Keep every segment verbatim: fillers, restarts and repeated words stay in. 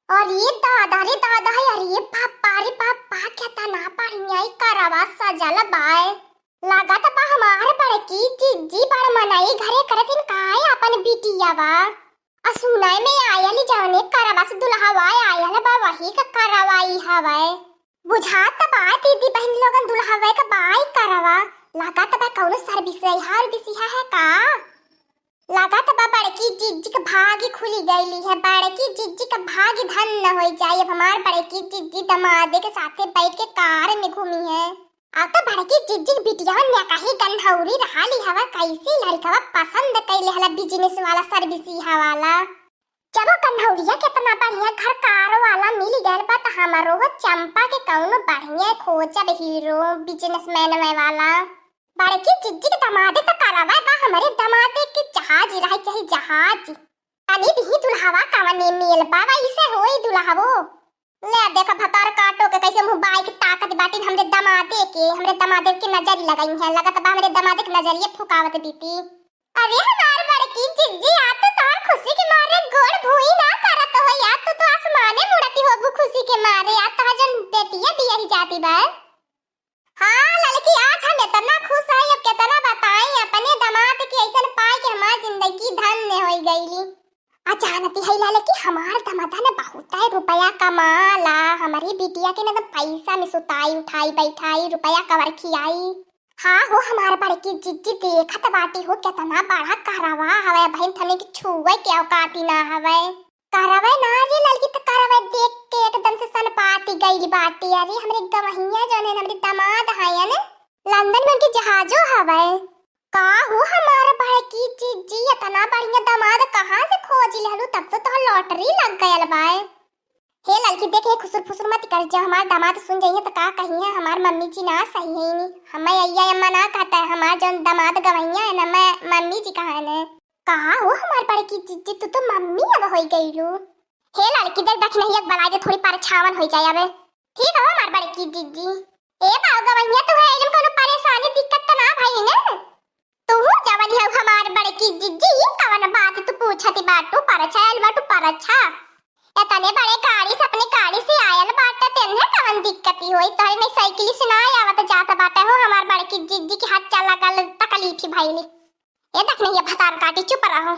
अरे दादा रे दादा, अरे बापा रे बापा, केतना बढ़िया ई करवा सजल बाय। लागत बा हमार बड़की जिज्जी बड़ मनई घरे करथिन काय अपन बिटिया बा। आ सुनाई में आयल जौने करवा से दुल्हवा आयल बा वही का करवा ई हवै। बुझात बा दीदी बहिन लोगन दुल्हवे का बाई करवा। लागत बा कौनो सर्विस है, हर बिसिया है का? लागत बा बड़की जिज्जी के भागी खुली गईली है, बड़की जिज्जी के भागी धन्य होई जाई। अब हमार बड़की जिज्जी दमादे के साथे बैठ के कार में घूमी है। अब तो बड़की जिज्जी के बिटिया ने कहीं गन्हौरी रहा ली हवा, कैसी लड़कवा पसंद कैले हला बिजनेस वाला सर्विस वाला। जब वो गन्हौरिया केतना बढ़िया घर कार वाला मिल गयल बा, त हमरो हो चंपा के कौनो बढ़िया खोजब हीरो बिजनेसमैन वाला। बड़की जिज्जी के दमादे त करवा बा, हमरे दमादे के जहाज रहे चाहे जहाज। तनी दिही दुल्हवा कवने मेल बा, वैसे होई दुल्हवो। ले देखा भतार काटो के कैसे मुँह बाई के ताकत बाटिन हमरे दमादे के, हमरे दमादे के नजर लगई है, लगत बा हमरे दमादे के नजरिए फुकावत बीती। अरे हमार बड़की जिज्जी, आज तो तोहर खुशी के मारे गोड़ भूई ना करत हो यार, तू तो आसमाने मुड़ती होबू खुशी के मारे यार, तोहर जन बेटिया बियाही जाती बा। हाँ ललकी, आज हम इतना खुश है, अब कितना बताई अपने दामाद के ऐसन पाए के हमार जिंदगी धन्य होई गईली। आ जानती है ललकी, हमार दामाद है ना बहुत है रुपया कमाला, हमारी बिटिया के ना एकदम पैसा में सुताई उठाई बैठाई, रुपया कवर खियाई। हाँ हो हमार बड़की जिज्जी, देखत बाटी हो कितना बड़ा करवा हवे, बहिन थने के छुए के औकाती ना हवे। करवे ना रे ललकी, त करवे देख के एकदम से सनपाती गइल बाटी। अरे हमरे गवहिया जौन है, हमरे दामाद हयन, लंदन में उनके जहाजो हवे। का हो हमार बड़की जिज्जी, इतना बढ़िया दामाद कहाँ से खोज लेहलू? तब तो तोहर लॉटरी लग गयल बाय। हे ललकी देख, ये खुसुर फुसुर मत कर, जब हमार दामाद सुन जाइए तो का कहिए, हमार मम्मी जी ना सही है नी। हमें अइया अम्मा ना कहता है, हमार जौन दामाद गवैया है ना, मैं मम्मी जी कहा है ना। कहा हो हमार बड़की जिज्जी, तू तो मम्मी अब होई गईलू। हे ललकी देख, दखिनहिया के बलाए दे, थोड़ी परछावन होई जाए अबे। ठीक है हमार बड़की जिज्जी। ए बाऊ गवैया, तू है एलम कोनो परेशानी दिक्कत तो ना भई ने? तू जवन है हमार बड़की जिज्जी, ई कवन बात तू पूछती बाटू, परछा आयल बाटू परछा। इतने बड़े गाड़ी से, अपनी गाड़ी से आयल बाटे, तेन्हे कवन दिक्कती होई? तोहरे नहीं साइकिल से ना आवत जात बाटे हो हमार बड़की जिज्जी के हाथ चला गल तकलीफ ही भइली। ए देख नहीं, ये भतार काटी, चुप रहो।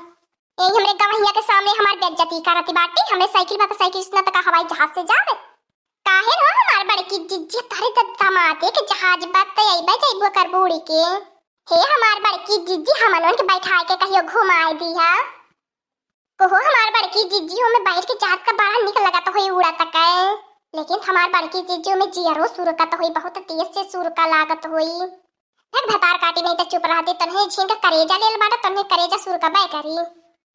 ए हमरे गवहिया के सामने हमार बेइज्जती करती बाटी। हमरे साइकिल बा त साइकिल से ना त का हवाई जहाज से जावे? काहे हो हमार बड़की जिज्जी, तोहरे त दामादे के जहाज बा त अइबे जइबो करबू उड़ी के। हे हमार बड़की जिज्जी, हमनों के बैठाए के कहियो घुमाए दिहा। कहो हमार बड़की जिज्जी, ओमे बैठ के जात का बड़ा निक लगत होई उड़त के। लेकिन हमार बड़की जिज्जी, ओमे जियरो सुरकत होई, बहुत तेज से सुरका लागत होई। देख भतार काटी, नहीं तो चुप रहती, तन्हे झींग का करेजा लेल बाटा, तन्हे करेजा सुरकबे करी।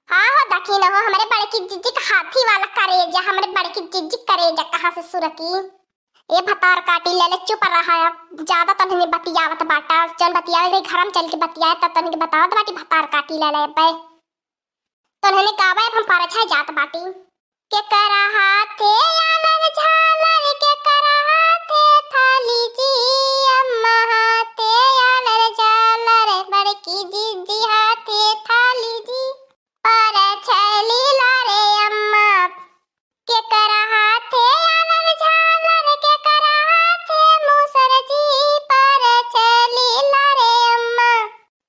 हाँ हो दखिन हो, हमरे बड़की जिज्जी का हाथी वाला करेजा, हमरे बड़की जिज्जी करेजा कहाँ से सुरकी? ए भतार काटी, ले ले चुप रहा, ज्यादा तन्हे बतियावत बाटा, जौन बतियावे के घर में चल के बतियाए, तब तन्हे बतावत बाटी भतार काटी ले ले बे। तन्हने गावे अब हम परछाई जात बाटी। केकरा हाथे आलर झालर, केकरा हाथे थाली जी, अम्मा हाथे आलर झालर, बड़की जिज्जी हाथे थाली जी, परछाई ला रे अम्मा। केकरा हाथे आलर झालर, केकरा हाथे मूसर जी, परछाई ला रे अम्मा।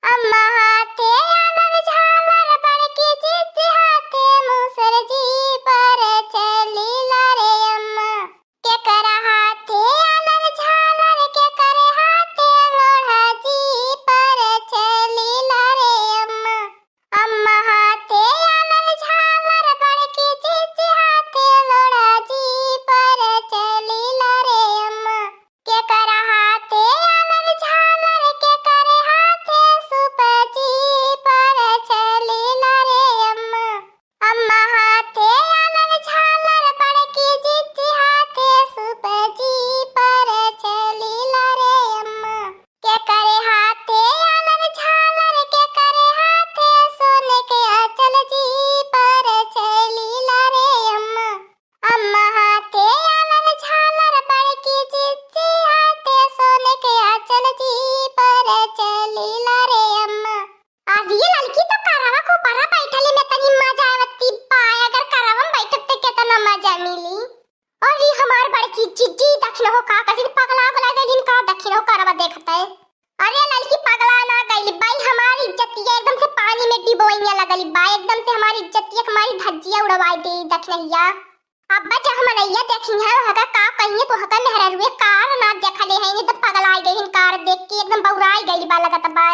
अम्मा हाथे आलर झालर, बड़की जिज्जी हाथे मूसर जी, परछाई मिली। अरे हमार बड़की जिज्जी, दखिनहो का करिन, पगला गइलिन का, दखिनहो करवा देखत है। अरे ललकी, पगला ना गइली बाई, हमार इज्जतिया एकदम से पानी में डिबोइया लगली बा, एकदम से हमार इज्जतिया के मारी धज्जिया उड़वाई दे दखिनहिया। अब जह मनैया देखिहैं, ओहका का कहिहैं, तोहका मेहररुए कार ना देखले है, नहीं तो पगला गइलिन कार देख के, एकदम बौराई गइली बा लगत बा।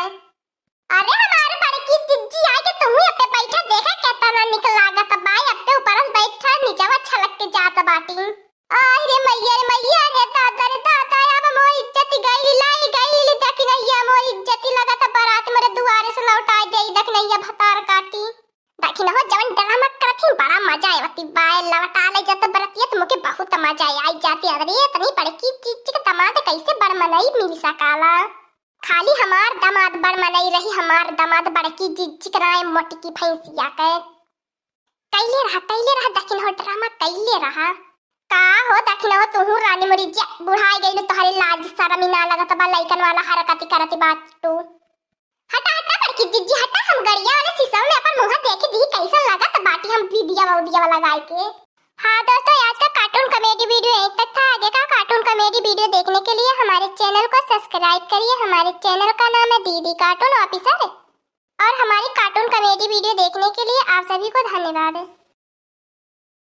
अरे हमार बड़की जिज्जी, आइके तुहू अब्बे बैठा, देखा केतना निक लागत बा, अब्बे ऊपर से बैठा, नीचवा छलक के जात बाटी। आय रे मैया रे मैया रे दादा रे दादा, अब मोर इज्जत गइल, लाई गइल दखिनहिया, मोर इज्जत लगत बारात मोरे दुआरे से लौटाई देई दखिनहिया भतार काटी। दखिनहो जवन ड्रामा करत ही बड़ा मजा आवत बाय, लौटा ले जात बरतिया तो मुके बहुत मजा आई जाती। अरे इतनी बड़की चीज के दामाद कैसे बड़ मनई मिल सकाला। खाली हमार दामाद बड़ मनई रही, हमार दामाद बड़की जिज्जी के नाय मोटकी भैंसिया के। कैले रहा, कैले रहा, दखिनहो ड्रामा कैले रहा। का हो दखिनहो, तुहू रानी मुरी जे बुढ़ाई गइलू, तोहरे लाज शरम ही ना लगत बा, लइकन वाला हरकत करत बाटू। हटा, हटा बड़की जिज्जी, हटा, हम गड़िया वाले शीशा में अपन मुँह देख दी, कैसन लगत बाटी हम वीडियो उदियो लगाए के। हाँ दोस्तों, आज का कार्टून कॉमेडी वीडियो यहीं तक था। आगे का कार्टून कॉमेडी वीडियो देखने के लिए हमारे चैनल को सब्सक्राइब करिए। हमारे चैनल का नाम है दीदी कार्टून ऑफिसर। और हमारी कार्टून कॉमेडी वीडियो देखने के लिए आप सभी को धन्यवाद।